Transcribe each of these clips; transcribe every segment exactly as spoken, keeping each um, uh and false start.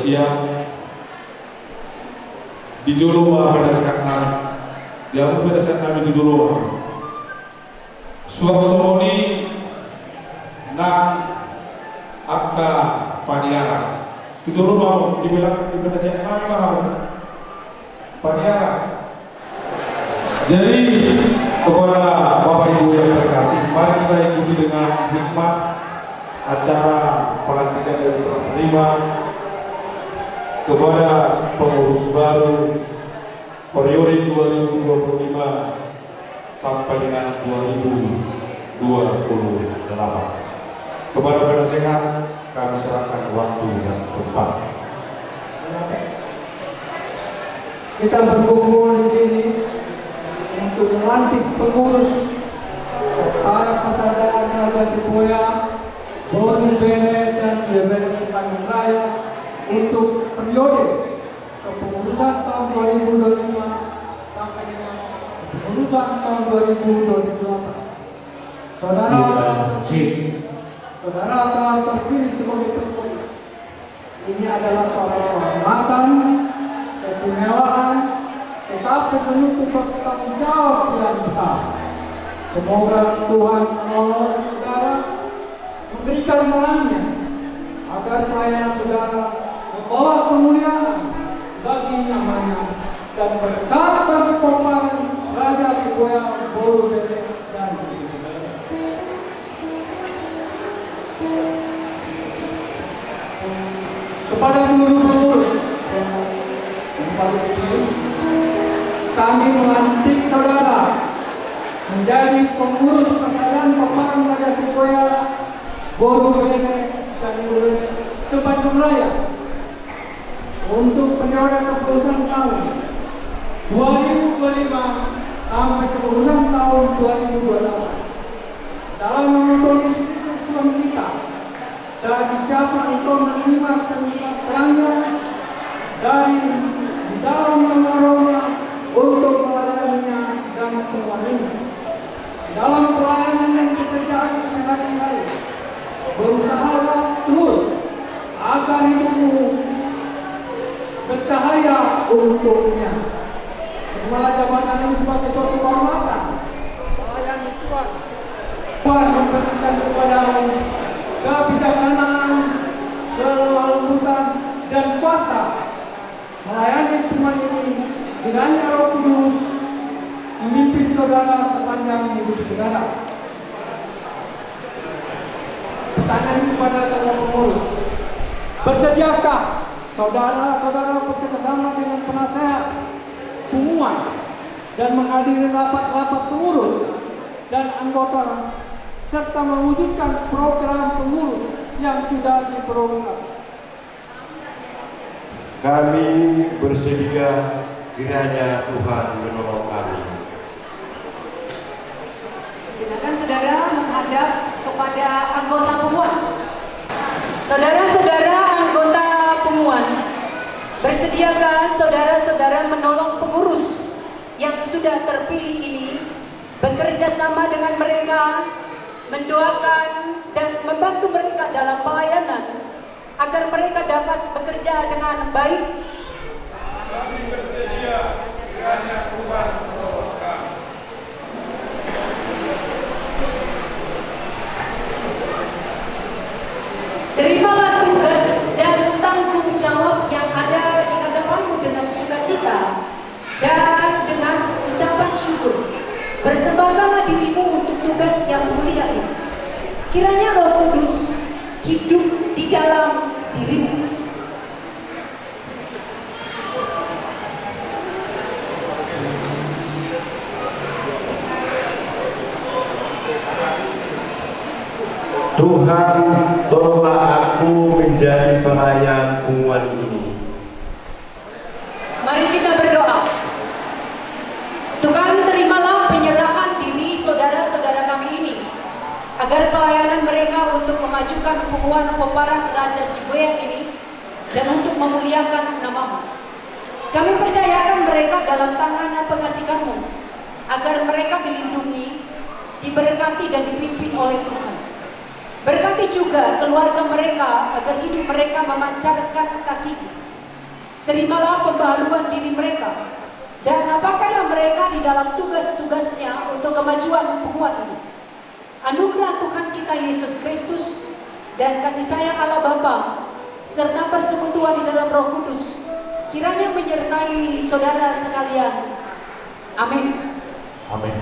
Ia, di jolo ma penasehat nami, di hamu penasehat nami tu jolo ma. Suang songon i nang angka paniaran. Tu jolo ma, di belakang di penasehat nami ma hamu. Paniaran. Jadi, kepada Bapak Ibu yang terkasih, mari kita ikuti dengan hikmat acara pelantikan dan serah terima kepada pengurus baru periode dua ribu dua puluh lima sampai dengan dua ribu dua puluh delapan. Kepada penasehat, kami serahkan waktu dan tempat. Kita berkumpul di sini untuk melantik pengurus para persaudaraan Raja Sibuea, Boru, Bere, dan Bere Bandung Raya untuk periode kepengurusan tahun dua ribu dua puluh lima sampai dengan kepengurusan tahun dua ribu dua puluh delapan. Saudara, saudara telah terpilih sebagai pengurus. Ini adalah suatu kehormatan, keistimewaan, tetapi menuntut suatu tanggung jawab yang besar. Semoga Tuhan menolong saudara, memberikan terangnya, agar pelayanan saudara membawa kemuliaan bagi namanya dan berkat bagi pomparan Raja Sibuea, Boru, Bere, dan Kepada seluruh pengurus yang hadir, kami melantik saudara menjadi pengurus persaudaraan Pomparan Raja Sibuea, Boru, Bere, Saniboe, se-Bandung Raya untuk periode kepengurusan tahun dua ribu dua puluh lima sampai kepengurusan tahun dua ribu dua puluh delapan. Dalam nama Tuhan Yesus Kristus Tuhan kita, dari siapa engkau menerima terangnya, dari di dalam nama Roh-Nya untuk melayaninya dan menguasainya. Dalam pelayanan dan pekerjaan sehari-hari, berusahalah terus agar hidupmu bercahaya untuk-Nya. Terimalah jabatan ini sebagai suatu kehormatan melayani Tuhan. Tuhan memberikan kepadamu kebijaksanaan, kelembutan, dan kuasa melayani Tuhan ini. Kiranya Roh Kudus memimpin saudara sepanjang hidup saudara. Pertanyaan kepada saudara pengurus. Bersediakah saudara-saudara bekerja sama dengan penasehat punguan dan menghadiri rapat-rapat pengurus dan anggota serta mewujudkan program pengurus yang sudah diprogram? Kami bersedia, kiranya Tuhan menolong kami. Silakan saudara menghadap kepada anggota punguan. Saudara-saudara anggota punguan, bersediakah saudara-saudara menolong pengurus yang sudah terpilih ini, bekerja sama dengan mereka, mendoakan dan membantu mereka dalam pelayanan, agar mereka dapat bekerja dengan baik? Kami bersedia, kiranya Tuhan menolong kami. Terimalah tugas dan tanggung jawab yang ada di hadapanmu dengan sukacita dan dengan ucapan syukur. Persembahkanlah dirimu untuk tugas yang mulia ini. Kiranya Roh Kudus hidup di dalam dirimu. Tuhan, tolonglah aku menjadi pelayan punguan ini. Mari kita berdoa. Tuhan, terimalah penyerahan diri saudara-saudara kami ini, agar pelayanan mereka untuk memajukan punguan Pomparan Raja Sibuea ini dan untuk memuliakan nama-Mu. Kami percayakan mereka dalam tangan pengasihan-Mu, agar mereka dilindungi, diberkati, dan dipimpin oleh Tuhan. Berkati juga keluarga mereka agar hidup mereka memancarkan kasih. Terimalah pembaharuan diri mereka, dan pakailah mereka di dalam tugas-tugasnya untuk kemajuan penguat ini. Anugerah Tuhan kita Yesus Kristus dan kasih sayang Allah Bapa serta persekutuan di dalam Roh Kudus kiranya menyertai saudara sekalian. Amin. Amin.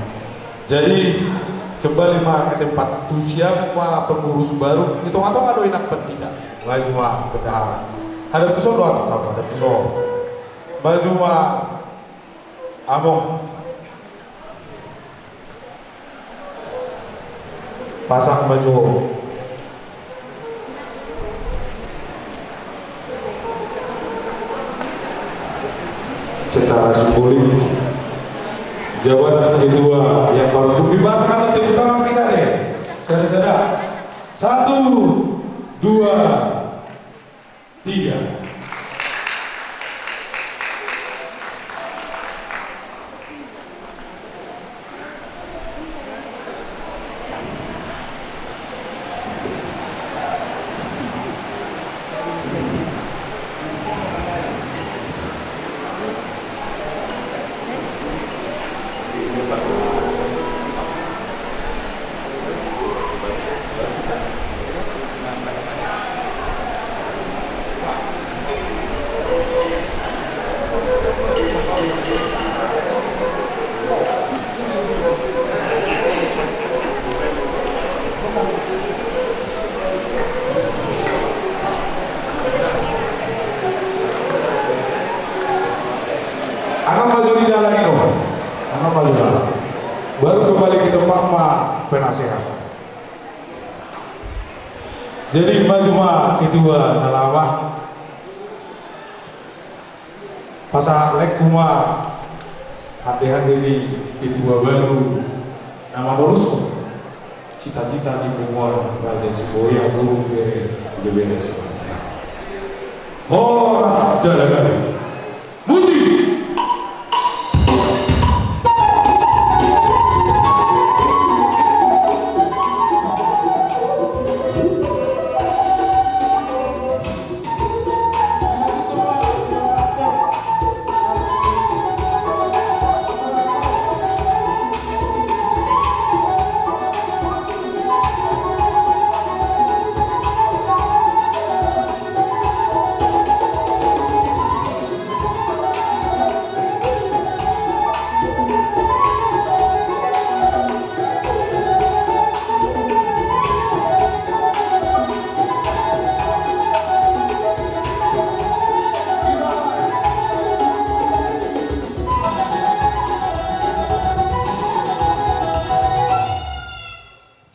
Jadi, kembali ma ke tempat. Tu sian ma pengurus baru, di tonga-tonga do inang pandita. Maju ma bendahara. Hadap tu son do, hadap tu son. Maju ma among. Pasahat ma jo secara simbolik jabatan ketua yang baru. Dipasahat tepuk tangan kita deh. Sada-sada. Satu, dua, tiga. Anam maju di jalan itu. Anam maju jalan. Baru kembali ke tempat ma penasehat. Jadi maju ma ketua na lama. Pasahat lengku ma hande-hande ni ketua baru na manorushon cita-cita ni punguan Raja Siboya, boru, bere, ibebere, saurang. Horas jala gabe. Musik.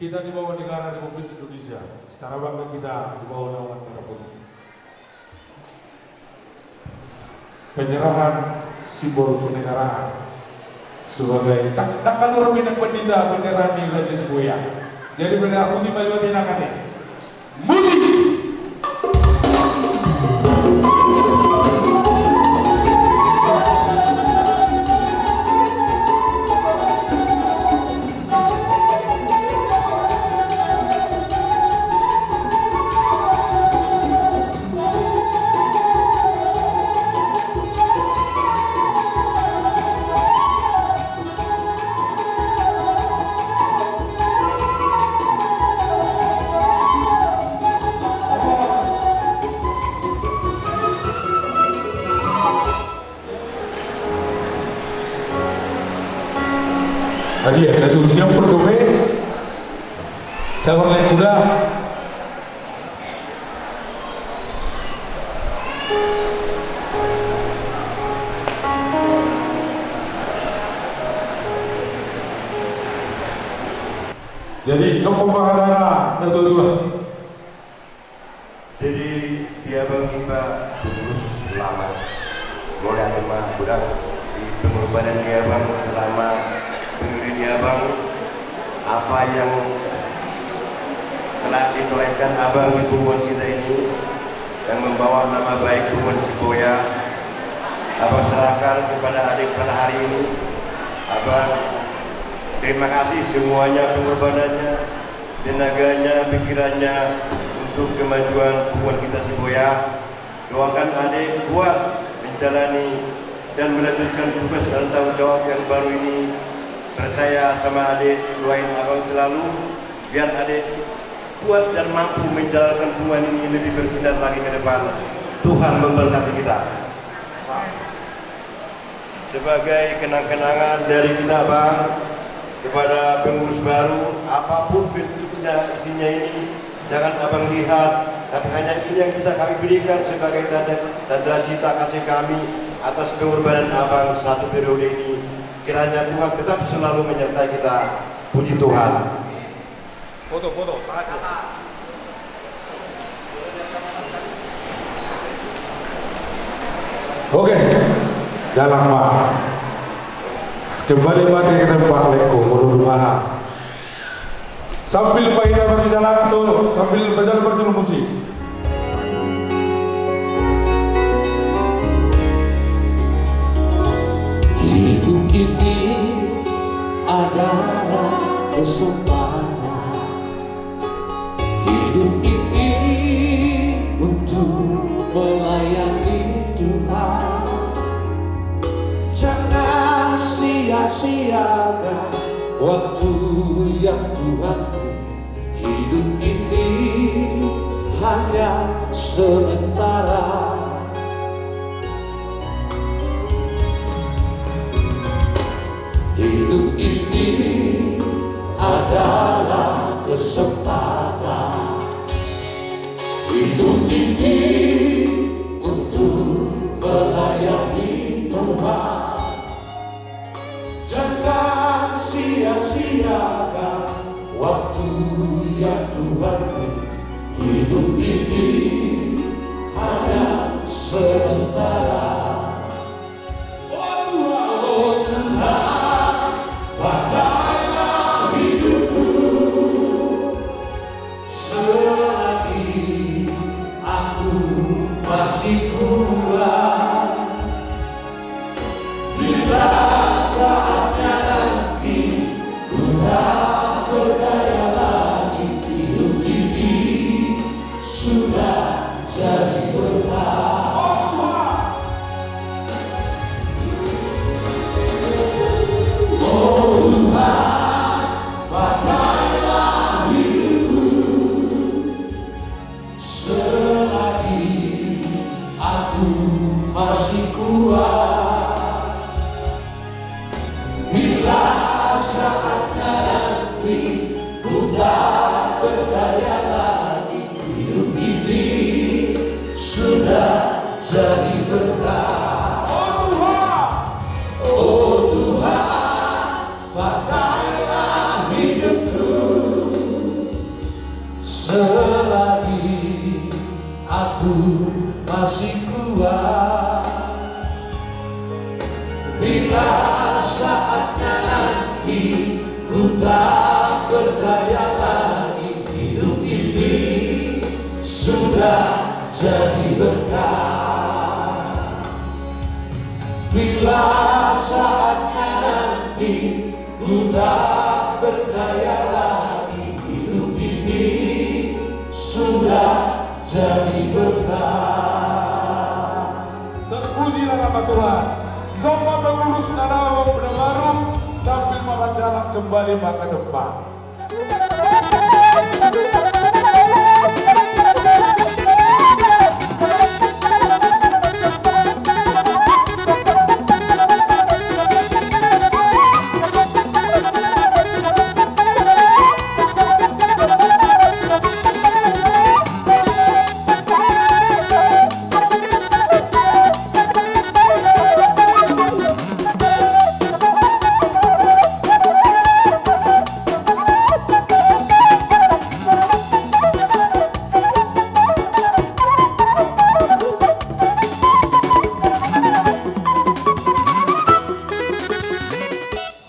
Kita di bawah negara Republik Indonesia, secara bangga kita di bawah naungan merah putih. Penyerahan simbol kenegaraan sebagai tak tak kalau romi nak bendita bendera ni Raja Siboya. Jadi bendera putih maju hati nak hati. Musik. Hadiah na suruh siap perdobe. Sabar naik kuda. Jadi, nunga pangkataion na tuatua. Jadi, di abang iba terus selama. Boleh aku mah udah di pengorbanan di abang selama berdiri di abang. Apa yang telah ditorehkan abang di punguan kita ini, yang membawa nama baik punguan Siboya, abang serahkan kepada adik pada hari ini. Abang, terima kasih semuanya pengorbanannya. tenaganya, pikirannya untuk kemajuan hubungan kita Siboya. Doakan adik kuat menjalani dan melanjutkan tugas dan tanggung jawab yang baru ini. Percaya sama adik, doain abang selalu, biar adik kuat dan mampu menjalankan hubungan ini lebih bersinar lagi ke depan. Tuhan memberkati kita. Sebagai kenang-kenangan dari kita, Bang, kepada pengurus baru, apapun bentuknya, isinya ini, jangan Abang lihat, tapi hanya ini yang bisa kami berikan sebagai tanda, tanda cinta kasih kami atas pengorbanan Abang satu periode ini. Kiranya Tuhan tetap selalu menyertai kita. Puji Tuhan. Foto, foto, tangan. Oke, jalan, Pak. Kembali ma ke tempat, lengko, molo dung aha. Sambil ma hita marsijalangan solo, sambil berjalan berjuluk musik. Hidup ini adalah kesempatan. Hidup ini untuk melayani Tuhan. Jangan sia-siakan waktu yang Tuhan beri. Hidup ini hanya sementara. Hidup ini adalah kesempatan. Hidup ini untuk melayani Tuhan. Jangan sia-siakan waktu yang Tuhan beri. Hidup ini hanya sementara. Oh Tuhan, oh Tuhan, pakailah hidupku selagi aku masih kuat. Bila saatnya nanti ku tak berdaya lagi, hidup ini sudah jadi berkat. Oh Tuhan, pakailah hidupku selagi aku masih kuat. Bila saatnya nanti ku tak berdaya lagi, hidup ini sudah jadi berkat. Oh Tuhan, oh Tuhan, pakailah hidupku selagi aku masih kuat. Bila saatnya nanti ku tak berdaya lagi, hidup ini sudah jadi berkat. Bila saatnya nanti ku tak berdaya lagi, hidup ini sudah jadi berkat. Terpujilah nama Tuhan. Songon pengurus na baru, na baru, sambil ma marjalan kembali ma ke tempat.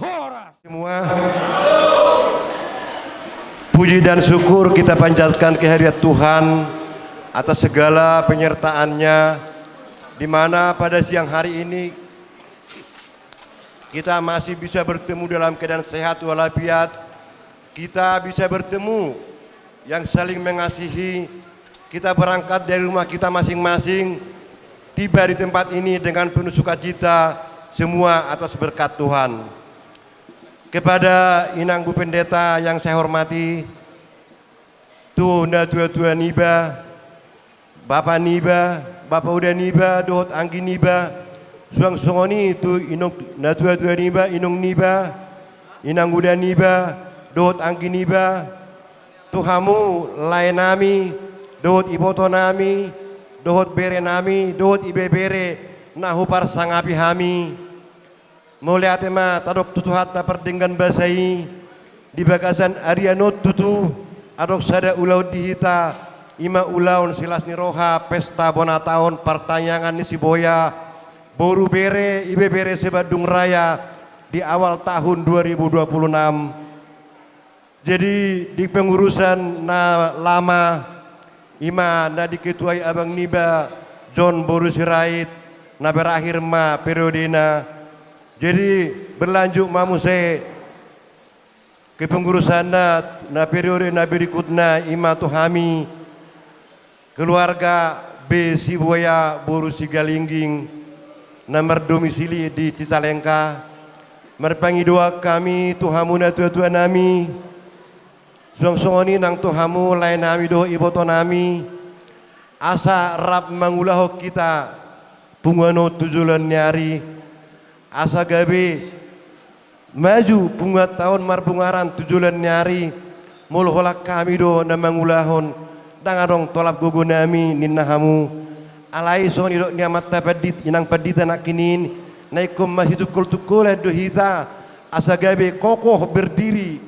Horas. Semua, puji dan syukur kita panjatkan kehadirat Tuhan atas segala penyertaan-Nya, di mana pada siang hari ini kita masih bisa bertemu dalam keadaan sehat walafiat, Kita bisa bertemu yang saling mengasihi. Kita berangkat dari rumah kita masing-masing, tiba di tempat ini dengan penuh sukacita, semua atas berkat Tuhan. Kepada Inang Bu Pendeta yang saya hormati, tu natua-tua niba, bapa niba, bapa uda niba, dohot anggi niba, suang songon i tu inong, natua-tua niba, inong niba, inang uda niba, dohot anggi niba, tu hamu lae nami, dohot iboto nami, dohot bere nami, dohot ibebere na huparsangapi hami. Mauliate ma tadok tu Tuhanta pardenggan basa i, di bagasan arian on tutu, adong sada ulaon di hita, i ma ulaon silas ni roha, pesta bona taon partangiangan ni Siboya, boru bere, ibebere se-Bandung Raya, di awal tahun dua ribu dua puluh enam. Jadi, di pengurusan na lama, i ma na diketuai abang niba John boru Sirait, na berakhir ma periodena. Jadi, berlanjut ma muse kepengurusanna, na periode na berikutna, i ma tu hami keluarga B Sibuaya boru Sigalingging, na mardomisili di Cicalengka. Marpangidoan hami tu hamu natua-tua nami, suang songon i nang tu hamu lae nami dohot iboto nami, asa rap mangulahon hita punguan on tu joloan ni ari, asa gabe maju punguanta on marbungaran tu joloan ni ari. Molo holan hami do na mangulahon, ndang adong tolap gogo nami, ninna hamu. Alai songon nidok ni amanta pandit, inang pandita nangkining, na ingkon masitungkol-tungkolan do hita, asa gabe kokoh berdiri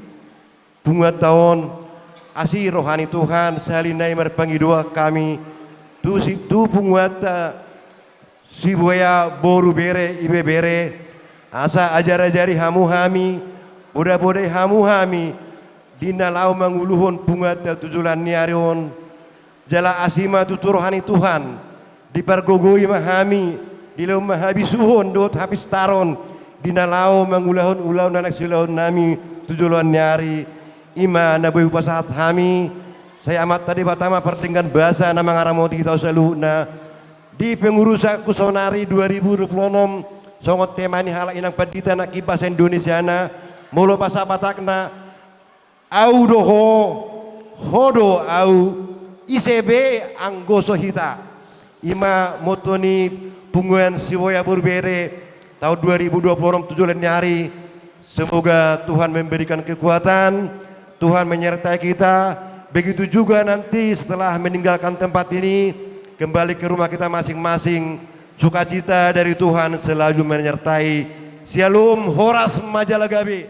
punguanta on. Asi roha ni Tuhan, sahali nai marpangidoan hami tu si, tu punguanta Sibuaya boru bere ibebere, asa ajar-ajari hamu hami, poda-podai hamu hami, di na laho manguluhon punguanta tu joloan ni ari on. Jala asi ma tutu roha ni Tuhan, dipargogoi ma hami, dilehon ma habisuhon dohot hapistaron, di na laho mangulahon ulaon na naeng siulahon nami tu joloan ni ari. I ma na boi hupasahat hami, sai Amanta Debata ma pardenggan basa na mangaramoti hita saluhutna. Di pengurusanku saonari dua ribu dua puluh enam, songon tema ni halak inang pandita nangkin bahasa Indonesiana, molo bahasa Batakna, au do ho, ho do au, ise be anggo so hita. I ma motto ni punguan Sibuaya boru bere tahun dua ribu dua puluh enam tu joloan ni ari. Semoga Tuhan memberikan kekuatan, Tuhan menyertai kita. Begitu juga nanti setelah meninggalkan tempat ini, kembali ke rumah kita masing-masing. Sukacita dari Tuhan selalu menyertai. Syalom, horas ma jala gabe.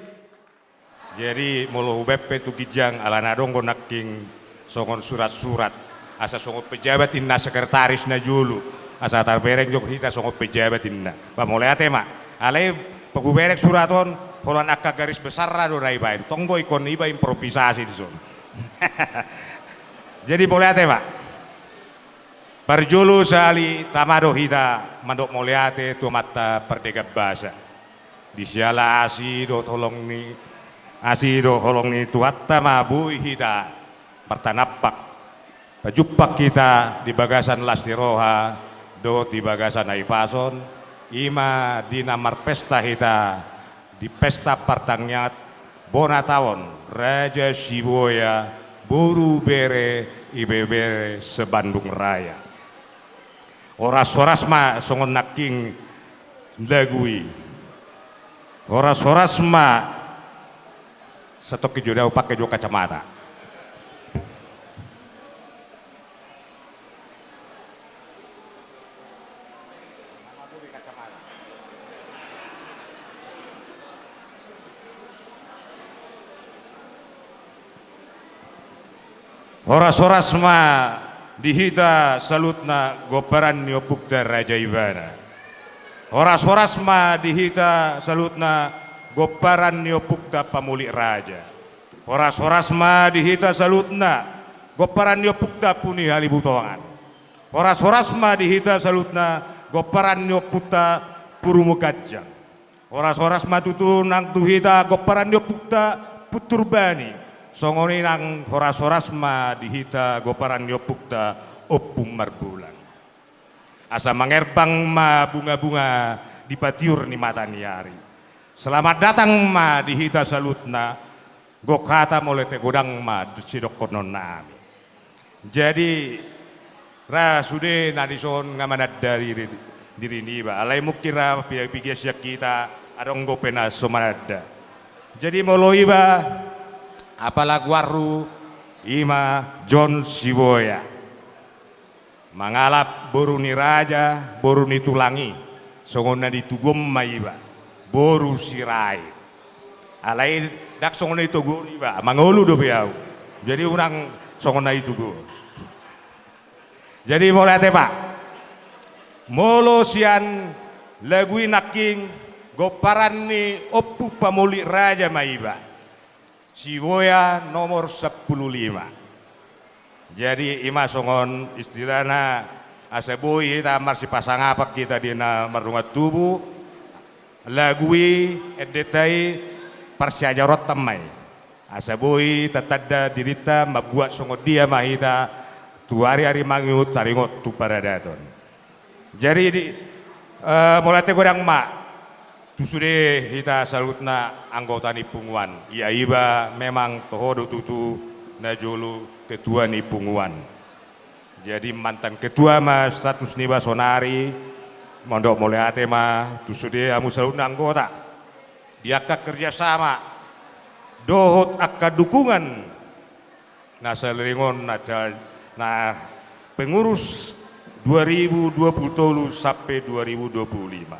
Jadi, molo hubaen pe tu ginjang, alana adong do nangkin songon surat-surat. Asa songon pejabat inna, sekretaris na jolo. Asa tarbereng jo hita songon pejabat inna. Ba, mauliate ma. Alai, pe hubereng surat on, holan angka garis besarna do na ibaen. Tong do ingkon iba improvisasi dison. Jadi, mauliate ma. Parjolo sahali tama do hita mandok mauliate tu Amanta pardenggan basa. Di siala asi dohot holong ni, asi dohot holong ni Tuhanta ma boi hita martanampak, pajumpang hita di bagasan las ni roha dohot di bagasan hahipason, i ma di na marpesta hita di pesta partangiangan bona taon Raja Sibuaya boru bere ibebere se-Bandung Raya. Horas-horas ma songon nangkin lagu i. Horas-horas ma. Satongkin jo da hupake jo kacamata. Horas-horas ma di hita saluhutna gomparan ni ompunta Raja Ibana. Horas-horas ma di hita saluhutna gomparan ni ompunta Pamulik Raja. Horas-horas ma di hita saluhutna gomparan ni ompunta Puni Halibutongan. Horas-horas ma di hita saluhutna gomparan ni ompunta Purumuganjang. Horas-horas ma tutu nang tu hita gomparan ni ompunta Punturbani. Songon i nang horas-horas ma di hita gomparan ni ompungta Ompu Marbulan. Asa mangerbang ma bunga-bunga di patiur ni mata ni ari. Selamat datang ma di hita saluhutna, gok hata mauliate godang ma sidohononnami. Jadi, ra sude na dison nga mananda diri, diri niba. Alai mungkin ra piga-piga sian hita adong dope na so mananda. Jadi molo iba, apala goarhu, ima John Siboya. Mangalap boru ni raja, boru ni tulang i. Songon na dituguhon ma iba, boru Sirait. Alai ndang songon na dituguhon iba, mangolu dope ahu. Jadi unang songon na dituguhon. Jadi mauliate ma. Molo sian lagu i nangkin, gomparan ni Ompu Pamolik Raja ma iba. Siboya nomor sampulu lima. Jadi ima songon istilahna, asa boi hita marsipasangapan hita di na mardongan tubu. Lagu i, endenta i, parsiajaronta ma i. Asa boi tatanda dirinta mambuat songon dia ma hita tu ari-ari mangihut taringot tu paradaton. Jadi di, eh, mauliate godang ma tu sude hita saluhutna anggota ni punguan. Ia iba memang toho do tutu najolo ketua ni punguan. Jadi mantan ketua ma status niba sonari. Mandok mauliate ma tu sude hamu saluhutna anggota di angka kerjasama dohot angka dukungan na saleleng on, na ca-, na pengurus dua ribu dua puluh tolu sampe dua ribu dua puluh lima.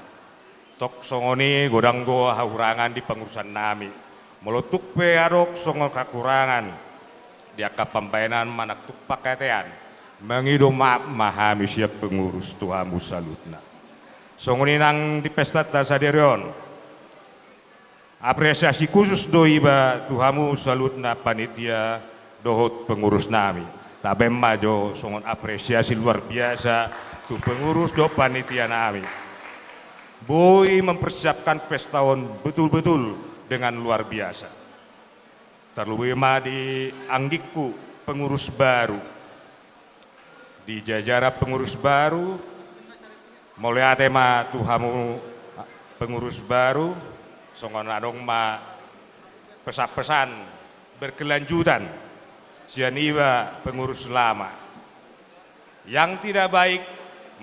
Tong songon i godang do hahurangan di pengurusannami. Molo tung pe adong songon hahurangan di angka pambahenan manang tung pangkataion, mangido maaf ma hami sian pengurus tu hamu saluhutna. Songon i nang di pestanta sadari on. Apresiasi khusus do iba tu hamu saluhutna panitia dohot pengurusnami. Tabaen ma jo songon apresiasi luar biasa tu pengurus dohot panitianami. Boi mempersiapkan pesta on betul-betul dengan luar biasa. Terlebih ma di anggingku pengurus baru. Di jajaran pengurus baru, mauliate ma tu hamu pengurus baru, songon adong ma pesan-pesan berkelanjutan sian iba pengurus lama. Yang tidak baik,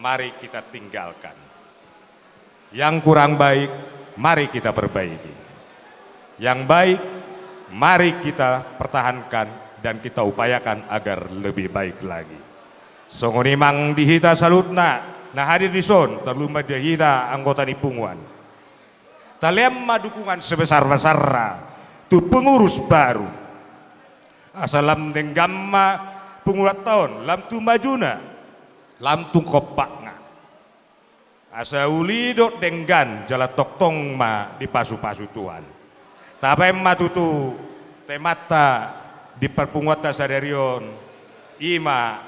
mari kita tinggalkan. Yang kurang baik, mari kita perbaiki. Yang baik, mari kita pertahankan dan kita upayakan agar lebih baik lagi. Songon i ma di hita saluhutna na hadir dison, tarlumobi ma di hita anggota ni punguan. Talean ma dukungan sebesar-besarna tu pengurus baru. Asa lam denggan ma punguanta on, lam tu majuna, lam tu kompakna. Asa uli dohot denggan jala tongtong ma dipasu-pasu Tuhan. Tabaen ma tutu temanta di parpunguanta sadari on, ima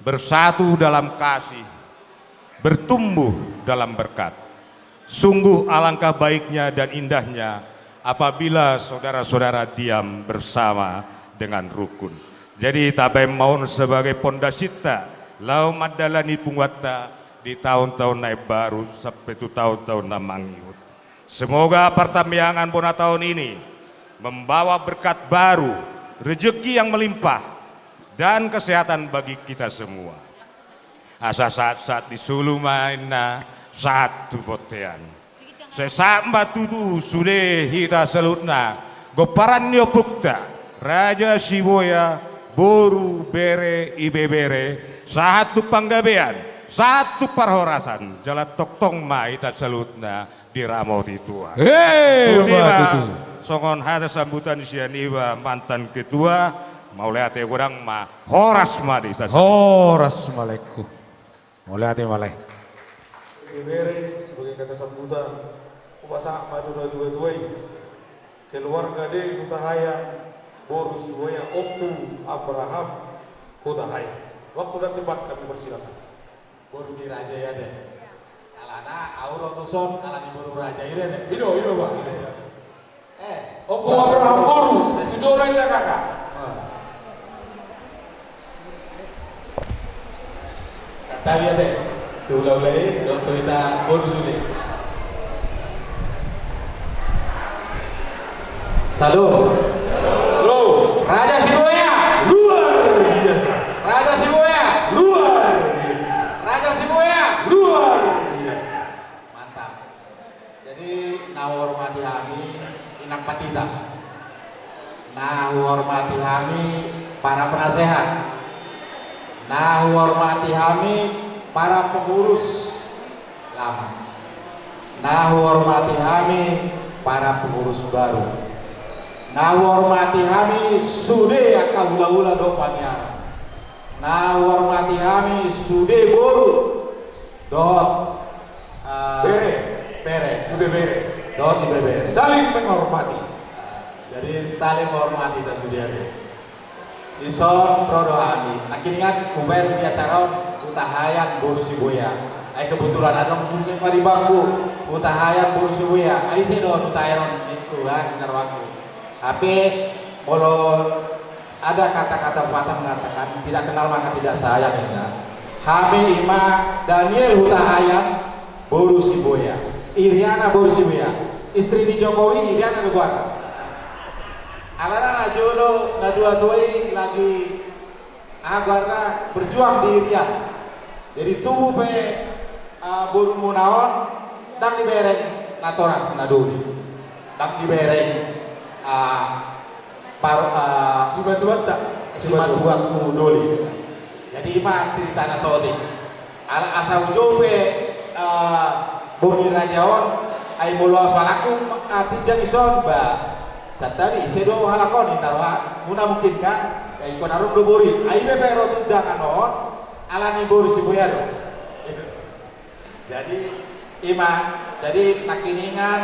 bersatu dalam kasih, bertumbuh dalam berkat. Sungguh alangkah baiknya dan indahnya apabila saudara-saudara diam bersama dengan rukun. Jadi tabaen ma on sebagai pondasinta laho mandalani punguanta di taon-taon na imbaru sampe tu taon-taon na mangihut. Semoga pertambiangan bona taon ini membawa berkat baru, rezeki yang melimpah, dan kesehatan bagi kita semua. Asa sahat-sahat ni solu ma ninna, sahat tu bontean. Sai sahat ma tutu sude hita saluhutna, gomparan ni ompunta Raja Siboya, boru, bere, ibebere, sahat tu panggabean, sahat tu parhorasan, jala tongtong ma hita saluhutna diramoti Tuhan. Eh, tutu ma tutu. Songon hata sambutan sian iba mantan ketua, mauliate godang ma, horas ma di hita. Horas ma laengku. Mauliate ma lae. Ibebere, sebagai kata sambutan, hupasahat ma tu na tua-tua i. Keluarga D Hutahaean, boru Siboya, Ompu Abraham Hutahaean. Waktu dan tempat kami persilakan. Boru ni raja i ate. Alana ahu ro tuson ala ni boru raja i ate. I do, i do, Bang. Eh, Ompu Abraham boru. Tolong inda kakak. Santabi ate, tu hulahula i dohot tu hita boru sude. Salam. Halo. Raja Sibuea. Luar biasa. Raja Sibuea. Luar biasa. Raja Sibuea. Luar biasa. Mantap. Jadi, na huhormati hami inang pandita, na huhormati hami para penasehat, na huhormati hami para pengurus lama, na huhormati hami para pengurus baru, na huhormati hami sude angka hulahula dohot pangiaran, na huhormati hami sude boru dohot, eh, bere. Bere. Ibebere. Dohot ibebere. Saling menghormati. Jadi saling menghormati hita sude ate. Dison ro do hami. Nangkiningan hubaen di acara on hutahaean boru Sibuea. Ai kebetulan adong muse maribangku hutahaean boru Sibuea. Ai ise do hutahaean on ningku kan, na rohangku. Hape molo ada kata-kata pepatah mengatakan, tidak kenal maka tidak sayang, ninna. Hami ima Daniel hutahaean boru Sibuea. Iriana boru Sibuea. Istri ni Jokowi, Iriana do goarna. Alana na jolo, na tua-tua i lagi, aha goarna, berjuang di Irian. Jadi tubu pe, eh, borumuna on, ndang dibereng natoras na doli. Ndang dibereng, eh, par-, eh, simatuanta. Simatuanku doli. Jadi ima ceritana saotik. Ala asa hujou pe, eh, boru ni raja on, ai molo asa halakku, eh, tinjak dison, ba, santabi, ise do halak on, ninna rohamuna mungkin kan, ya, ingkon adong do boru i, ai pe pe ro tu undangan on, alani boru Sibuea do. Jadi, ima, jadi nangkiningan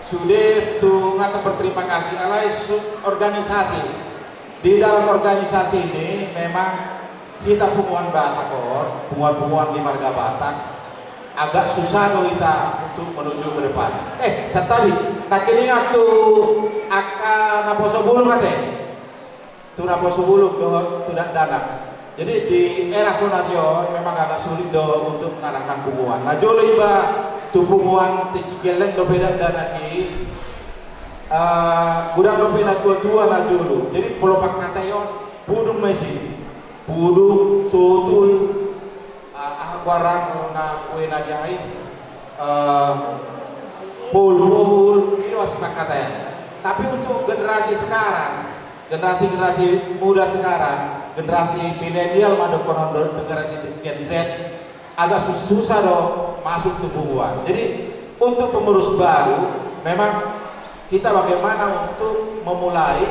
sude tu ngata berterima kasih, alai su-, organisasi. Di dalam organisasi ini memang hita punguan Batak on, punguan-punguan di marga Batak, agak susah do hita untuk menuju ke depan. Eh, santabi, nangkiningan tu angka naposo bulung ate. Tu naposo bulung dohot tu dakdanak. Jadi di era sonari on memang agak sulit do untuk mengarahkan punguan. Na jolo iba tu punguan tingki gelleng dope dakdanak i, eh, godang dope na tua-tua na jolo. Jadi molo pangkataion, pudung ma i si. Pudung, sotul, eh, aha goarna molo na kue na di aha i, eh, poul-poul, i do asi pangkataion. Tapi untuk generasi sekarang, generasi-generasi muda sekarang, generasi milenial ma dohonon do, generasi Gen Z, agak sus-, susah do masuk tu punguan. Jadi untuk pengurus baru memang kita bagaimana untuk memulai,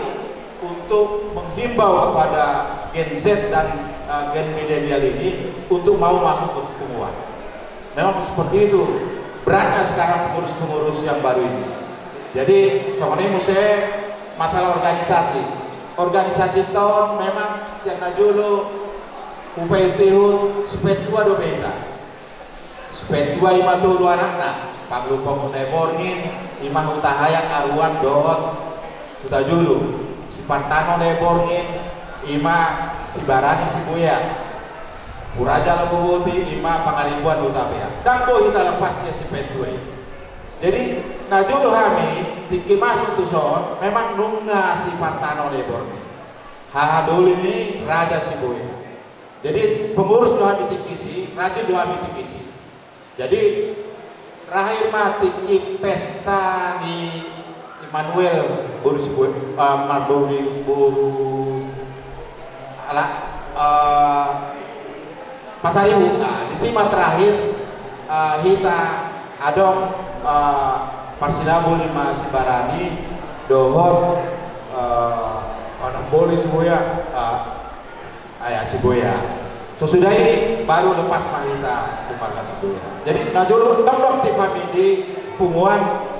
untuk menghimbau kepada Gen Z dan, eh, Gen Milenial ini untuk mau masuk ke punguan. Memang seperti itu beratnya sekarang pengurus-pengurus yang baru ini. Jadi songon i muse masalah organisasi. Organisasi on memang sian na jolo hupaihut-ihut, sipaintua dope hita. Sipaintua ima tolu anakna, Panglumpang Huta Borngin, ima Hutahaean, Aruan dohot Hutajulu. Sipartanon Borngin, ima Sibarani, Sibuea. Puraja Lambuboti, ima Pangaribuan, Hutapea. Ndang boi hita lepas sian sipaintua i. Jadi na jolo hami tingki masuk tuson memang nunga sipartanon Borngin, haha doli ni Raja Sibuea. Jadi pengurus do hami tingki si, rajin do hami tingki si. Jadi terakhir ma tingki pesta ni Immanuel boru Sibuea, eh, Mardoni boru ala, eh, Pasaribu. Nah, disi ma terakhir, eh, hita adong, eh, parsinabul ni ma Sibarani dohot, eh, anak boru Sibuea, eh, Ayah Sibuea. Sesudah ini baru lepas ma hita tu marga Sibuea. Jadi na jolo tongtong ti famidi punguan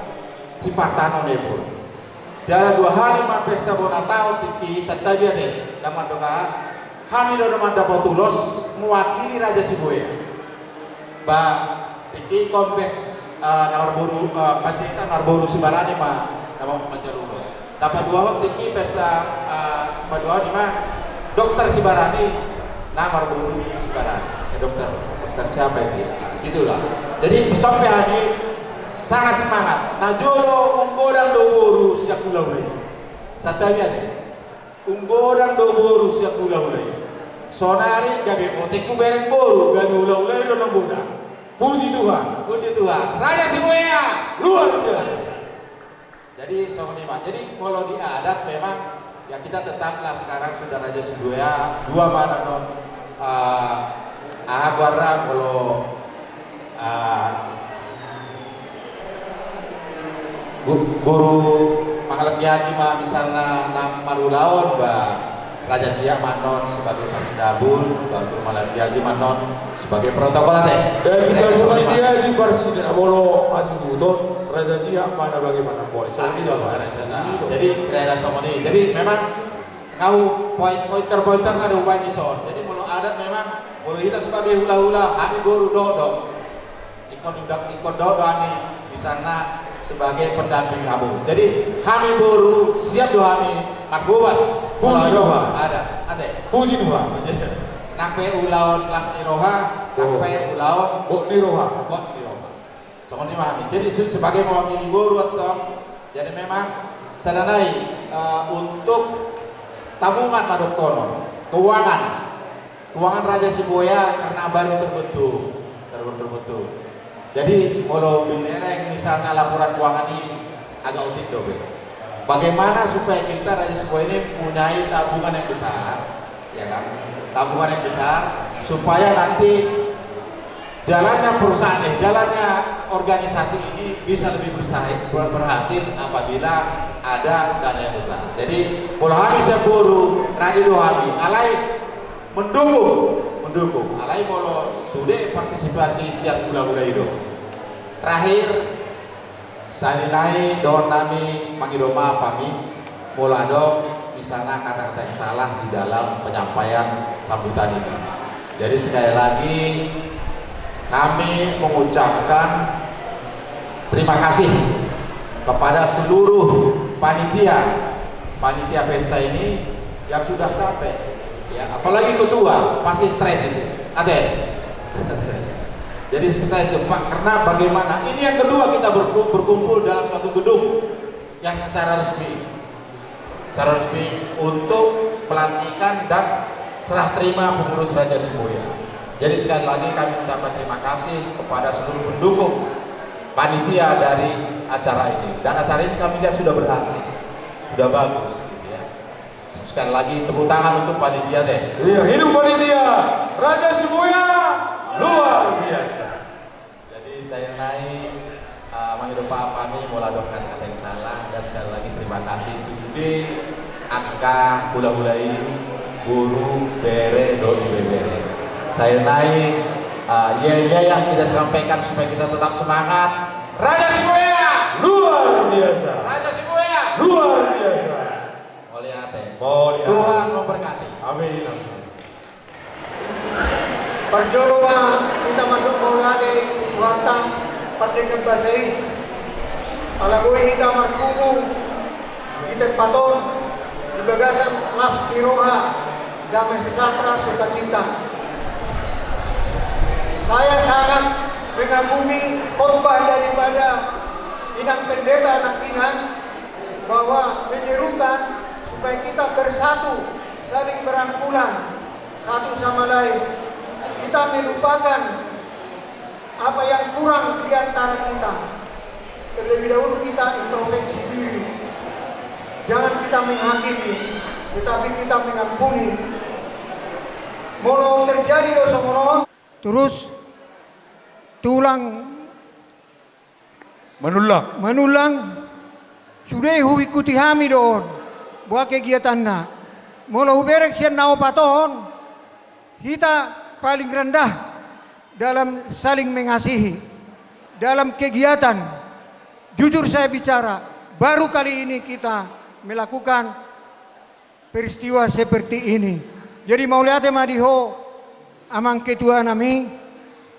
sipartanon Borngin. Jala dua hali ma pesta bona taon tingki, santabi ate, damang doka hami do na mandapot ulos mewakili Raja Sibuea. Ba tingki kombes, eh, na marboru, eh, panjaitan marboru Sibarani ma na manjalo ulos. Dapat dua hot tingki pesta, eh, dapat dua hot lima dokter Sibarani, nama boru Sibarani. Eh, dokter, dokter siapa itu ya? Nah, gitulah. Jadi, sampai hari sangat semangat. Nah, jolo umgodang do boru sian hulahula i. Santabi ate. Umgodang do boru sian hulahula i. Sonari gabe otik hubereng boru, gabe hulahula i do na godang. Puji Tuhan. Puji Tuhan. Raja Sibuea. Luar biasa. Jadi, songon i ma. Jadi, kalau di adat memang, ya, kita tetaplah sekarang sudah Raja Sibuea, dua ma na non, eh, aha goarna, kalau, eh, gu-, guru mangalap diaji ma misalna na marulaon, ba, Raja Siak ma non sebagai parsinabul, ba, guru mangalap diaji ma non sebagai protokol ate. Dan bisa sebagai diaji parsinabul, molo hasuhuton, Raja Siak ma na bagaimana boleh. Nah, itu, Raja Siak. Nah, jadi kira-kira songon i. Jadi memang kau poin-, pointer-pointer na do baen dison. Jadi molo adat memang, molo hita sebagai hulahula, hami boru dohot do. Ingkon do, ingkon do hami di sana sebagai pendamping hamu. Jadi hami boru siap do hami marhobas. Puji Tuhan. Adat ate. Puji Tuhan. Nang pe ulaon las ni roha, nang pe ulaon bot ni roha. Bot ni roha. Songon i ma hami. Jadi se-, sebagai mewakili boru antong, jadi memang sada nai, eh, untuk tabungan ma dohonon, keuangan. Keuangan Raja Sibuea karena baru terbentuk, baru terbentuk. Jadi molo binereng misalnya laporan keuangan i agak otik do be. Bagaimana supaya kita Raja Sibuea ini punyai tabungan yang besar, ya kan? Tabungan yang besar supaya nanti jalannya perusahaan, eh, jalannya organisasi ini bisa lebih bersaing, ber-, berhasil apabila ada dana yang besar. Jadi molo hami sian boru, rade do hami, alai mendukung, mendukung. Alai molo sude partisipasi sian hulahula i do. Terakhir, sahali nai dohonon nami mangido maaf hami, molo adong misalna kata-kata yang salah di dalam penyampaian sambutan ini. Jadi sekali lagi kami mengucapkan terima kasih kepada seluruh panitia, panitia pesta ini yang sudah capek, ya, apalagi ketua, pasti stres itu. Ate. Jadi stres itu, Pak, karena bagaimana? Ini yang kedua kita berku-, berkumpul dalam suatu gedung yang secara resmi, secara resmi untuk pelantikan dan serah terima pengurus Raja Sibuea. Jadi sekali lagi kami ucapkan terima kasih kepada seluruh pendukung panitia dari acara ini. Dan acara ini kami lihat sudah berhasil, sudah bagus, gitu ya. Sekali lagi tepuk tangan untuk panitia deh. Iya, hidup panitia. Raja Sibuea luar biasa. Jadi sahali nai, eh, mangido maaf hami molo adong kata-kata yang salah, dan sekali lagi terima kasih tu sude angka hulahula i, guru, bere dohot ibebere. Sahali nai, eh, ya, ya, yang kita sampaikan supaya kita tetap semangat. Raja Sibuea luar biasa. Raja Sibuea luar biasa. Mauliate. Mauliate. Tuhan memberkati. Amin, amin. Parjolo ma hita mandok mauliate tu Tuhanta pardenggan basa i. Ala boi hita marpungu di tempat on di bagasan las ni roha, damai sejahtera, sukacita. Saya sangat mengagumi khotbah daripada Inang Pendeta Nangkinan bahwa menyerukan supaya kita bersatu, saling merangkulan, satu sama lain. Kita melupakan apa yang kurang di antara kita. Terlebih dahulu kita introspeksi diri. Jangan kita menghakimi, tetapi kita mengampuni. Molo terjadi dosa molo. Terus tulang Manullang. Manullang. Sude huikuti hami do on. Boha kegiatanna. Molo hubereng sian na opat on, hita paling rendah dalam saling mengasihi. Dalam kegiatan, jujur saya bicara, baru kali ini kita melakukan peristiwa seperti ini. Jadi mauliate ma di ho, amang ketua nami,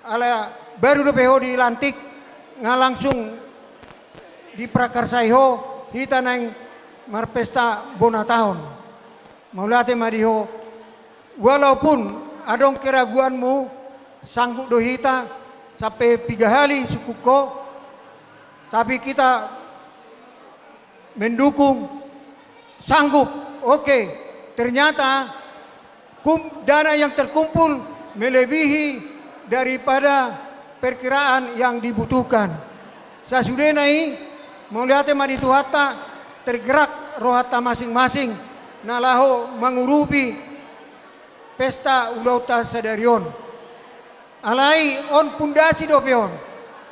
ala baru dope ho dilantik, nga langsung diprakarsai ho, hita naeng marpesta bona taon. Mauliate ma di ho. Walaupun adong keraguanmu, sanggup do hita sampe piga hali sungkun ho, tapi kita mendukung, sanggup. Oke, ternyata kum-, dana yang terkumpul melebihi daripada perkiraan yang dibutuhkan. Sasudena i, mauliate ma di Tuhanta, tergerak rohanta masing-masing na laho mangurupi pesta ulaonta sadari on. Alai on pundasi dope on.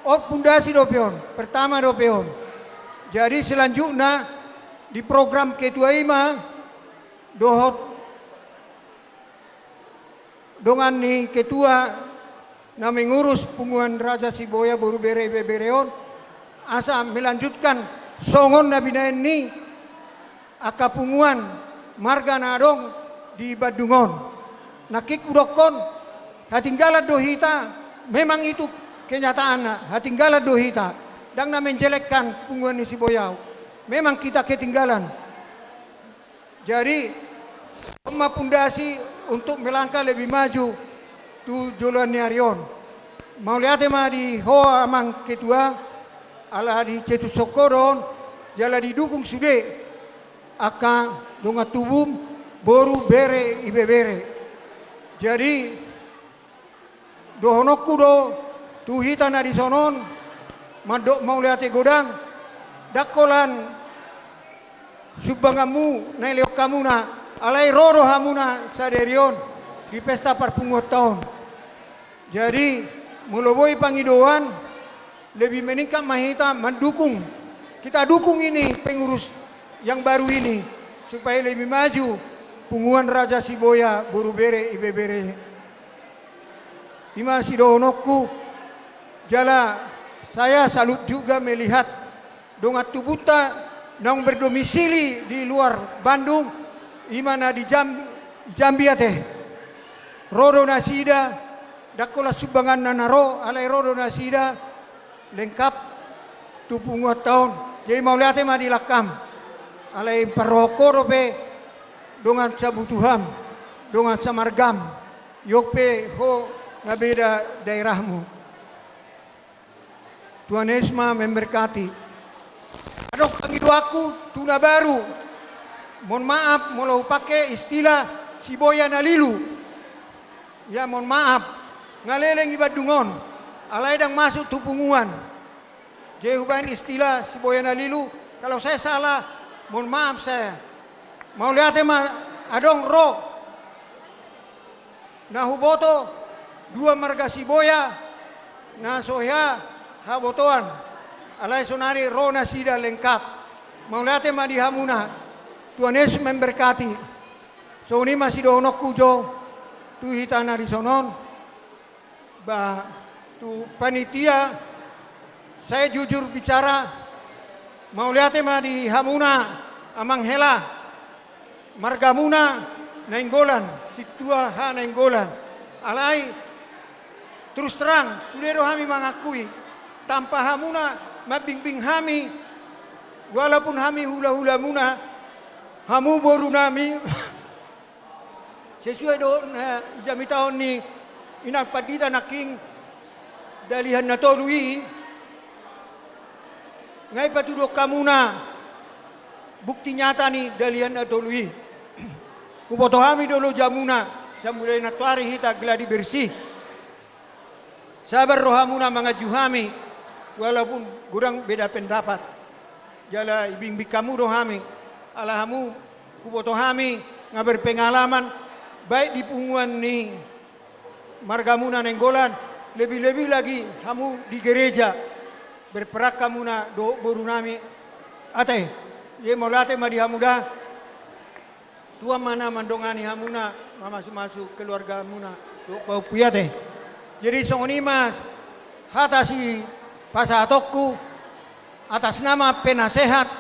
On pundasi dope on. Pertama dope on. Jadi selanjutna di program ketua i ma dohot dongan ni ketua na mengurus punguan Raja Siboya boru bere ibebere on, asa melanjutkan songon na binahen ni angka punguan marga na adong di Bandung on. Nangkin hudokkon, hatinggalan do hita, memang itu kenyataanna, hatinggalan do hita. Ndang na menjelekkan punguan ni Siboya au. Memang kita ketinggalan. Jadi, on ma pundasi untuk melangkah lebih maju tu joloan ni ari on. Mauliate ma di ho amang ketua, ala dicetushon ho do on, jala didukung sude angka dongan tubum, boru, bere, ibebere. Jadi, dohononku do tu hita na dison on, mandok mauliate godang, ndang holan sumbanganmu na dilehon hamuna, alai ro do hamuna sadari on di pesta parpunguanta on. Jadi, molo boi pangidoan, lebih meningkat ma hita mandukung. Kita dukung ini pengurus yang baru ini, supaya lebih maju punguan Raja Siboya boru bere ibebere. I ma sidohononku, jala saya salut juga melihat dongan tubunta naung berdomisili di luar Bandung, i ma na di Jam-, Jambi ate. Ro do nasida, ndang holan sumbanganna na ro, alai ro do nasida lengkap tu punguanta on. Jadi mauliate ma di langkam. Alai parrohahon ho dope dongan sabutuham, dongan samargam, jong pe ho nga beda daerahmu. Tuhan Yesus ma memberkati. Adong pangidoanku tu na baru. Mohon maaf molo hupake istilah Siboya na lilu. Ya, mohon maaf. Nga leleng i Bandung on. Alai ndang masuk tu punguan. Jadi hubaen istilah Siboya na lilu. Kalau saya salah, mohon maaf saya. Mauliate ma adong ro na huboto dua marga Siboya na so hea habotoan, alai sonari ro nasida lengkap. Mauliate ma di hamuna. Tuhan Yesus memberkati. Songon i ma sidohononku jo tu hita na dison on. Ba, tu panitia, saya jujur bicara, mauliate ma di hamuna, amang hela, margamuna Nainggolan, sintua ha Nainggolan. Alai, terus terang, sude do hami mangakui, tanpa hamuna mambingbing hami, walaupun hami hulahulamuna, hamu borunami, sesuai do na, eh, jamitahon ni inang pandita nangkin dalihan na tolu i, nga i patuduhon hamuna bukti nyata ni dalihan na tolu i. Huboto hami do lojamuna, sai mulai nantoari hita gladi bersih. Sabar rohamuna manganju hami, walaupun godang beda pendapat. Jala ibingbing hamu do hami, ala hamu huboto hami nga berpengalaman, baik di punguan ni margamuna Nainggolan, lebih-lebih lagi hamu di gereja, berperan hamuna dohot borunami ate. Jadi mauliate ma di hamu da. Tuhan ma na mandongani hamuna, mamasumasu keluargamuna dohot pahompu i ate. Jadi songon i ma hata sipasahatonku atas nama penasehat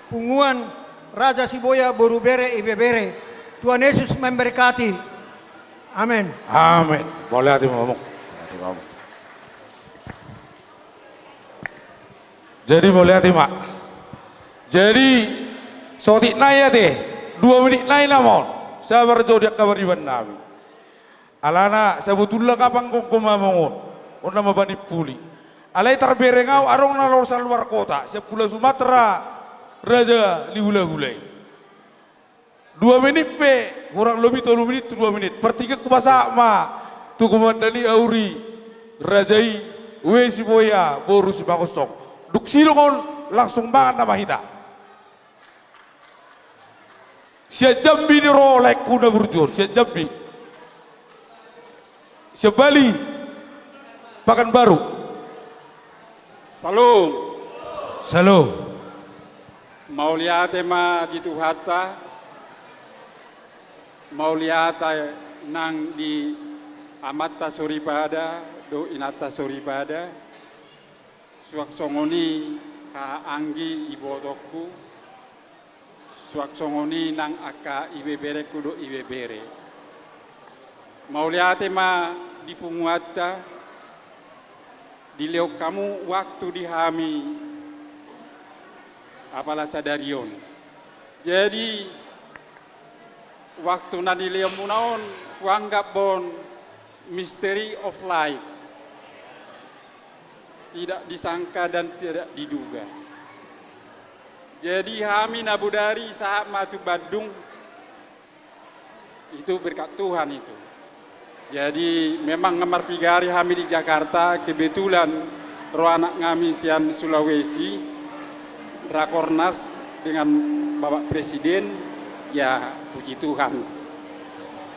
punguan Raja Siboya boru bere ibebere. Tuhan Yesus memberkati. Amen. Amen. Mauliate ma amang. Mauliate ma amang. Jadi mauliate ma. Jadi Saotik nai ate, dua menit nai nama on. Sabar jo di angka pariban nami. Alana sabotulna nga panggonggom amang on. On nama panimpuli. Alai tarbereng au adong na laho saluar kota, sian Pulo Sumatera, raja ni hulahula i. Dua menit pe, hurang lobi tolu menit tu dua menit. Partingkian hupasahat ma tu komandan i, auri raja i, Ue Siboya boru Simangunsong. Dung sidung on, langsung mangan nama hita. Sian Jambi do ro laengku na burju on, sian Jambi. Sian Bali, Pakanbaru. Salam. Salam. Mauliate ma di Tuhanta. Mauliate nang di amanta soripada dohot inanta soripada. Suang songon i haha anggi ibotongku, suang songon i nang angka ibeberengku dohot ibebere. Mauliate ma di punguanta, dilehon hamu waktu di hami apala sadari on. Jadi, waktu na nilehonmuna on, huanggap on mystery of life. Tidak disangka dan tidak diduga. Jadi hami na bodari sahat ma tu Bandung, itu berkat Tuhan itu. Jadi memang nga marpigari hami di Jakarta, kebetulan ro anak nami sian Sulawesi, rakornas dengan Bapak Presiden, ya puji Tuhan.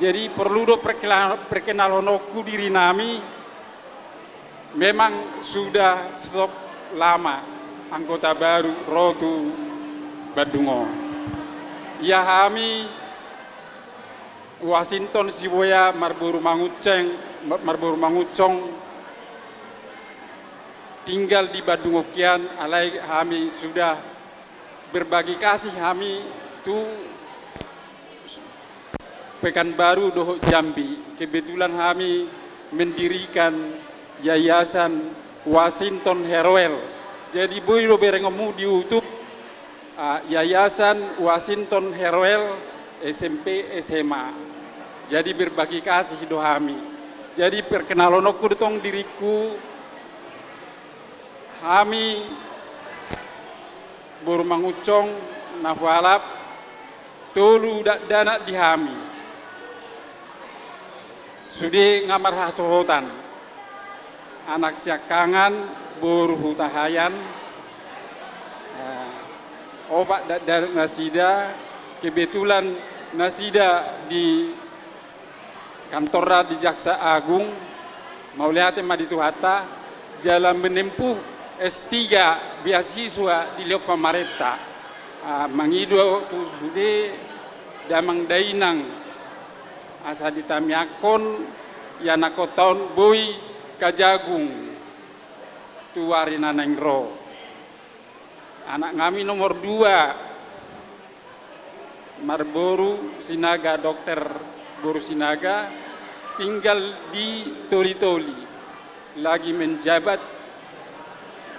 Jadi perlu do perkela-, perkenalhononku diri nami, memang sudah sok lama anggota baru ro tu Bandung on. Ia hami Washington Siboya marboru Mangunseng, mar-, marboru Mangunsong, tinggal di Bandung on kian, alai hami sudah berbagi kasih hami tu Pekanbaru dohot Jambi. Kebetulan hami mendirikan Yayasan Washington Heroel. Jadi boi do berengonmu di YouTube, ah, Yayasan Washington Heroel S M P S M A. Jadi berbagi kasih do hami. Jadi perkenalhononku do tong diringku, hami boru Mangunsong na hualap, tolu dakdanak di hami. Sude nga marhasohotan. Anak siangkangan boru Hutahaean, eh, opat dakdanak nasida, kebetulan nasida di kantorna di Jaksa Agung, mauliate ma di Tuhanta, jala menempuh S tiga beasiswa dilehon pamarenta. Ah, mangido tu sude damang dainang asa ditamiangkon ianakhonta on boi kajagung tu ari na naeng ro. Anak nami nomor dua, marboru Sinaga, Dokter boru Sinaga, tinggal di Toli-Toli, lagi menjabat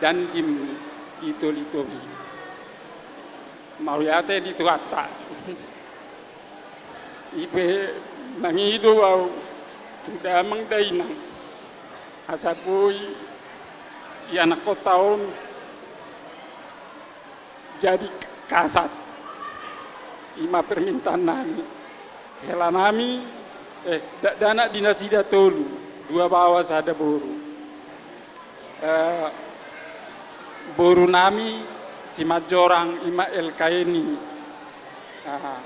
Dandim di Toli-Toli. Mauliate di Tuhanta. I pe mangido au tu damang dainang asa boi ianakhonta on jadi kasat. I ma permintaan nami. Hela nami, eh, dakdanak di nasida tolu, dua baoa sada boru. Eh, boru nami Simanjorang, i ma L K N I. Ah,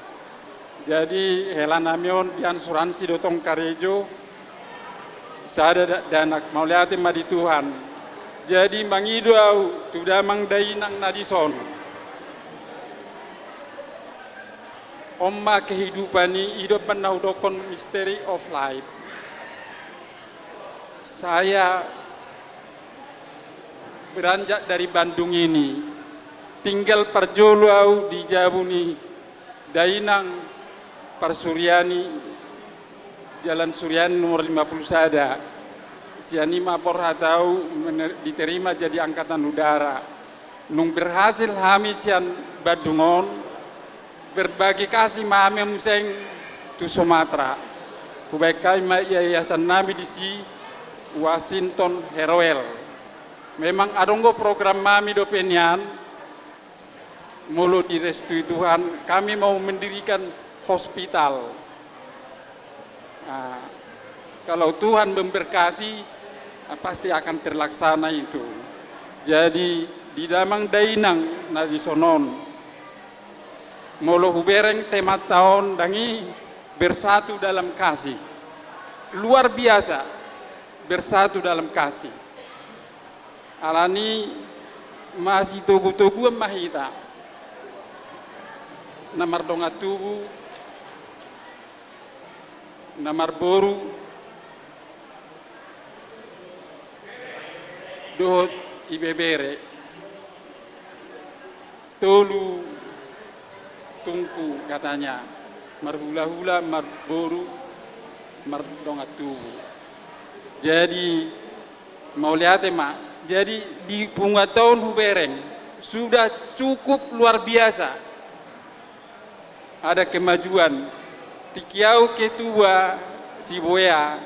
jadi hela nami on diansuransi do tong karejo, sada dakdanak, mauliate ma di Tuhan. Jadi mangido au tu damang dainang na dison. On ma kehidupan i, i do umbahen na hudokhon mystery of life. Saya beranjak dari Bandung ini, tinggal parjolo au di jabu ni dainang Parsuriani, Jalan Suriani nomor lima puluh sada. Sian i ma borhat au mener-, diterima jadi angkatan udara. Nung berhasil hami sian Bandung on, Berbagi kasih ma hami museng tu Sumatera. Hubaen hami ma yayasan nami disi, Washington Heroel. Memang adong do program nami dope nian, molo direstui Tuhan, kami mau mendirikan hospital. Nah, kalau Tuhan memberkati, ah, pasti akan terlaksana itu. Jadi, di damang dainang na dison on, molo hubereng temanta on, dang i, bersatu dalam kasih. Luar biasa, bersatu dalam kasih. Alani masitogu-toguan ma hita. Na mardongan tubu, na marboru, dohot ibebere. Tolu tungku katanya, marhula-hula, marboru, mardongan tubu. Jadi, mauliate ma. Jadi, di punguanta on hubereng, sudah cukup luar biasa. Ada kemajuan. Tingki au ketua Siboea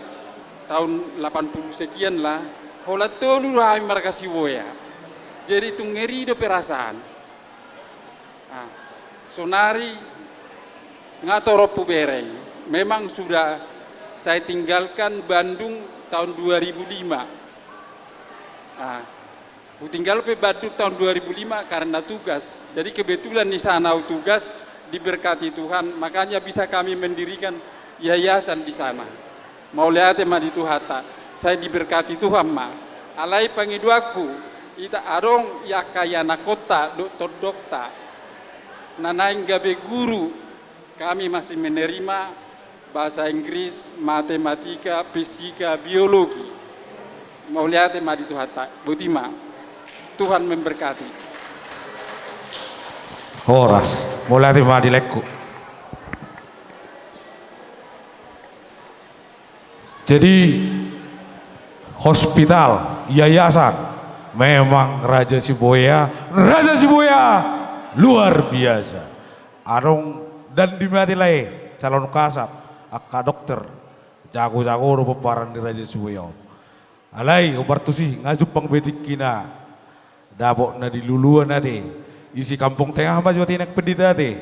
tahun delapan puluh sekian lah, holan tolu do hami marga Siboea. Jadi tung ngeri do perasaan. Ah, sonari nga torop hubereng. Memang sudah saya tinggalkan Bandung tahun dua ribu lima. Ah, hutinggal pe Bandung tahun dua ribu lima karena tugas. Jadi kebetulan di sana au tugas, diberkati Tuhan, makanya bisa kami mendirikan yayasan di sana. Mauliate ma di Tuhanta, sai diberkati Tuhan ma. Alai pangidoanku, ita adong i angka ianakhonta dohot tondongta na naeng gabe guru, kami masih menerima bahasa Inggris, matematika, fisika, biologi. Mauliate ma di Tuhanta. Boti ma. Tuhan memberkati. Horas. Mauliate ma di laengku. Jadi, hospital, yayasan, memang Raja Siboea, Raja Siboea luar biasa. Adong dandi mate lae, calon kasat, angka dokter, jago-jago do pomparan ni Raja Siboea on. Alai, hombar tusi, nga jumpang be tingkina dapot na diluluan ate. Isi Kampung Tengah ma jo ate, Naeng Pandita ate.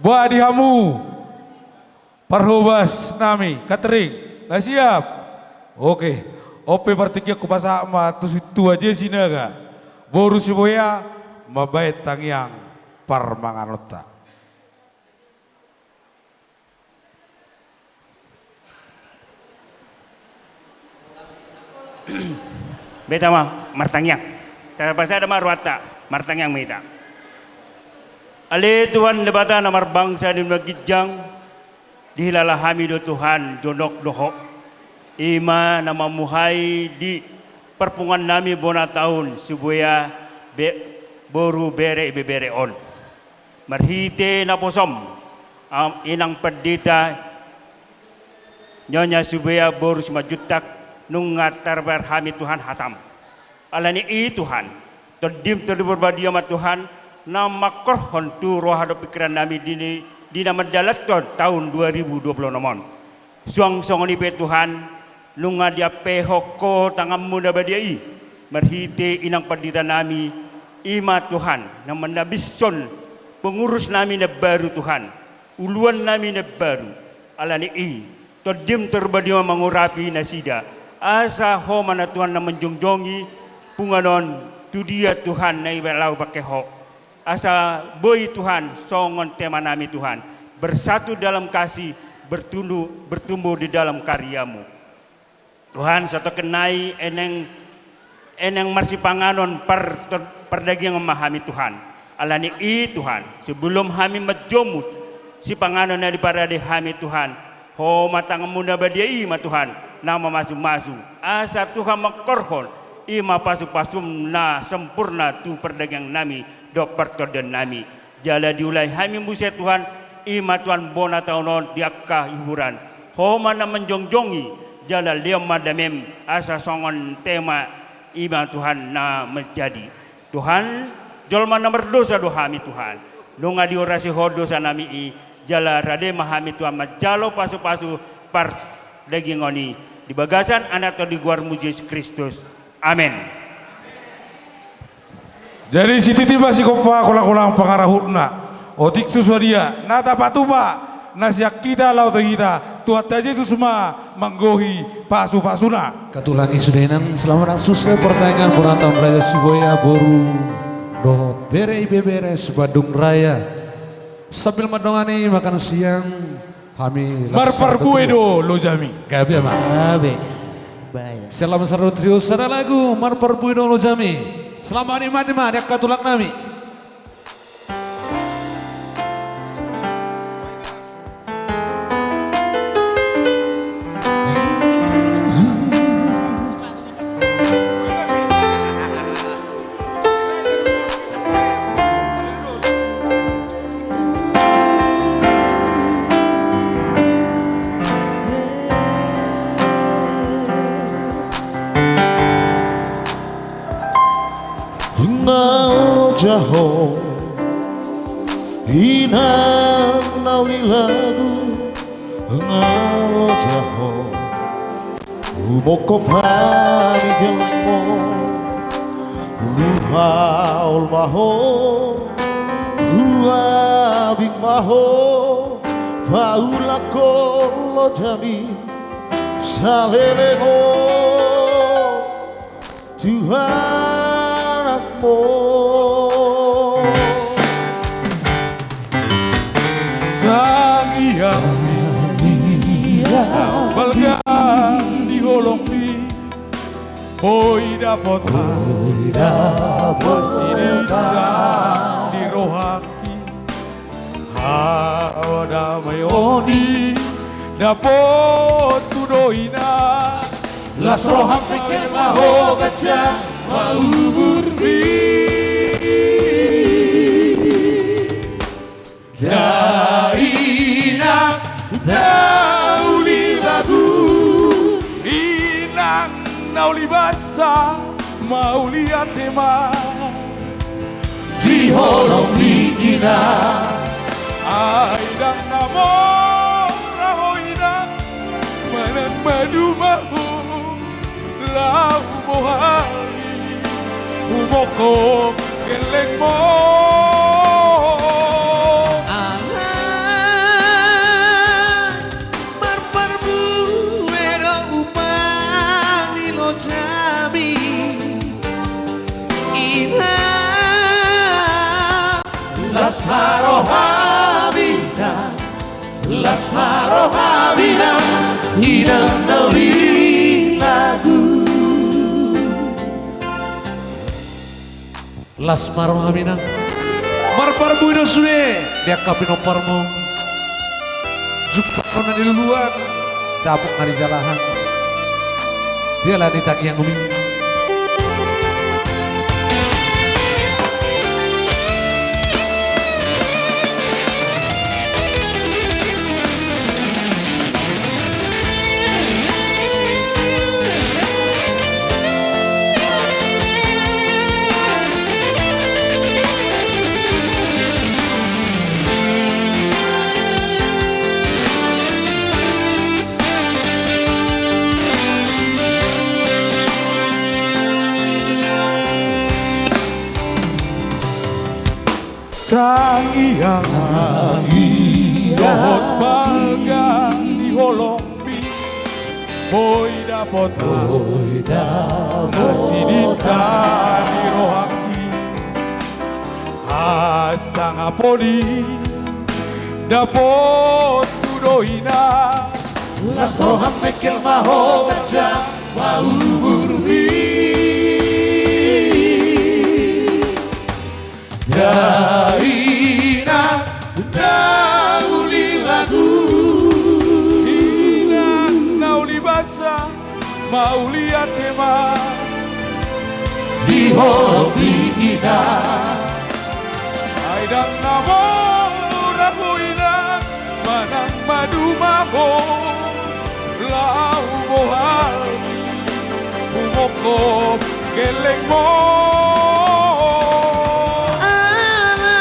Boa di hamu parhobas nami, Catherine, nga siap? Oke. On pe partingkian hupasahat ma tu sintua Jesi Naga, boru Siboea, mambaen tangiang parmanganonta. Hita ma martangiang. Tapasada ma rohanta, martangiang ma hita. Ale Tuhan Debata na marbangsa di na ginjang, dihilala hami do Tuhan, jonok do Ho. I ma na mamuhai di parpunguan nami bona taon Siboea be-, boru bere ibebere on. Marhite naposom, am, Inang Pandita Nyonya Siboea boru Simanjuntak, nunga tarbahen hami Tuhan hatam. Alani i Tuhan, Tondim Tondi Parbadia ma Tuhan, na mangkorhon tu roha dohot pingkiran nami di ni, di na mandalanhon taon dua ribu dua puluh enam on. Suang songon i pe Tuhan, nunga diampehon Ho tanganmu na badia i, marhite Inang Pandita nami, i ma Tuhan, na manabishon pengurus nami na baru Tuhan, uluan nami na baru, alani i, Tondim Tondi Parbadia ma mangurapi nasida, asa Ho ma na Tuhan na manjongjongi punguan on, tu dia Tuhan na i laho pangke Ho. Asa boi Tuhan, songon tema nami Tuhan, bersatu dalam kasih, bertumbuh, bertumbuh di dalam karya-Mu. Tuhan, satongkin nai eneng, eneng marsipanganon par-, pardagingon ma hami Tuhan. Alani i Tuhan, sebelum hami manjomut sipanganon na diparade hami Tuhan, Ho ma tanganmu na badia i ma Tuhan, na mamasumasu. Asa Tuhan mangkorhon, i ma pasupasum na sempurna tu pardagingon nami, dohot partondion nami. Jala diulahon hami muse Tuhan, i ma Tuhan bona taon on di angka hiburan. Ho ma na manjongjongi, jala lehon ma damem, asa songon tema i ma Tuhan na manjadi. Tuhan, jolma na mardosa do hami Tuhan. Nunga diurasi Ho dosanami i, jala rade ma hami Tuhan manjalo pasupasu pardagingon i, di bagasan Anakta di goarMu Jesus Kristus. Amen. Jadi sititi ma sigompa, kolangkolang pangarahutna. Otik so sadia na tapatupa na sian hita laho tu hita, Tuhanta Jesus ma manggohi pasupasuna. Hatulangi sude inang, selamat nang suksai partangiangan bona taon raja Sibuea, boru dohot bere, ibebere Sibandung Raya. Sambil mandongani makan siang, hami laos marparbue do lojami. Gabe ma. Gabe. Baik. Selamat saro trio sada lagu, marparbue do lojami. Selamat menikmati ma di angka tulang nami. Nga loja ho, inang na uli lagu, nga loja ho. Humongkop hami gellengmu, huhaol ma ho, huabing ma ho, paulakkon lojami saleleng on tu anakmu. Tangiang ni, balga ni holongmi, boi dapot, boi dapot, sininta ni rohangki. Haha damai on i dapothu do inang. Las roham mengkel ma ho ganjang ma umurmi. Da inang na uli lagu, inang na uli basa, mauliate ma di holongmi inang. Ai ndang na mora ho inang, manang maduma ho, laho bohal i humongkop gellengmu. Ala marparbue do upa ni lojami, inang. Las ma roham inang, las ma roham inang, inang na uli lagu. Las ma roham inang. Marparbue do sude di angka pinomparmu. Jumpang na niluluan, dapot na dijalahan, dialani tangiangmi. Tangiang, tangiang dohot balga ni holongmi, boi dapot, boi dapot, sininta ni rohangki. Hasangapon i dapothu do inang. Las roham mengkel ma ho ganjang ma umurmi. Da inang na uli lagu, inang na uli basa, mauliate ma di holongmi inang. Ai ndang na mora ho inang, manang maduma ho, laho bohal i humongkop gellengmu. Ala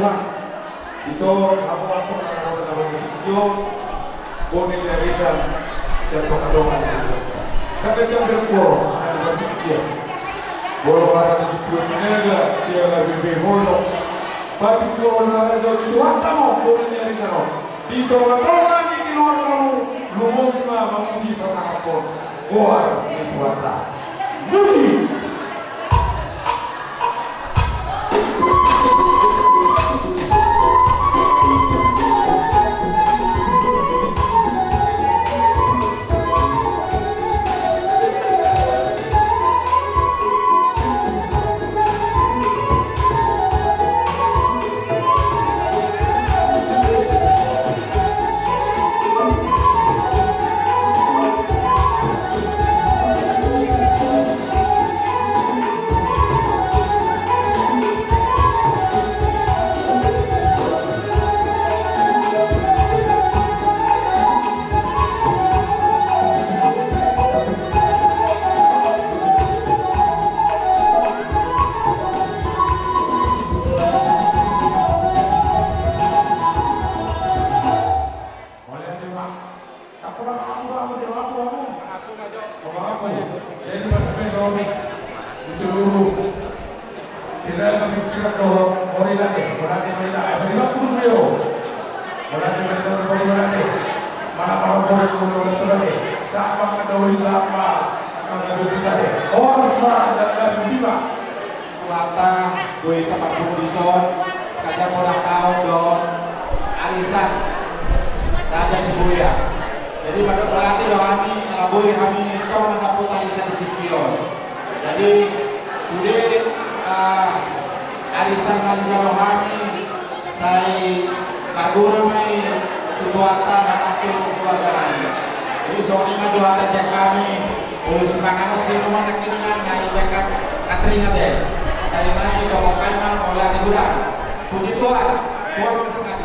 Tuhan. Dison hamu angka na ro di tingki on, boru ni arisan sian tongatonga ni Debata. Gabe jambe ni kulo na di tingki on. Molo hata ni Situa Sinaga, dia gabe pe molo. Batik kulo na raja di Tuhanta ma boru ni arisan on. Di tongatonga ni keluargamu, lumobi ma mamuji pasangaphon goar ni Tuhanta. Musik. Mauliate ma. Tampona mangaku, mangaku, mangaku, mangaku. Mangaku. Jadi, pada besok ni, di seluruh, tidak ada pikiran dohot, mauliate, mauliate, mauliate. Eh, mauliate, mauliate. Mauliate, mauliate, mauliate. Mana, mana, mauliate, mauliate. Siapa kedoli, siapa? Akan ada mauliate. Horas ma, ada, ada mauliate. Tuhanta, boi taparpungu dison, sekalian poda kaon dohot arisan Raja Siburia. Jadi, mandok mauliate do hami, ala boi hami tong mandapot arisan di tingki on. Jadi, sude, ah, arisan na nijalo hami, sai marguna ma i tu Tuhanta manang tu keluarga nami. Jadi songon i ma jo hata sian hami, ulos manganon sinuman nangkiningan na i baen hateringat e. Jadi nai dohonon hami ma mauliate godang. Puji Tuhan, Tuhan memberkati.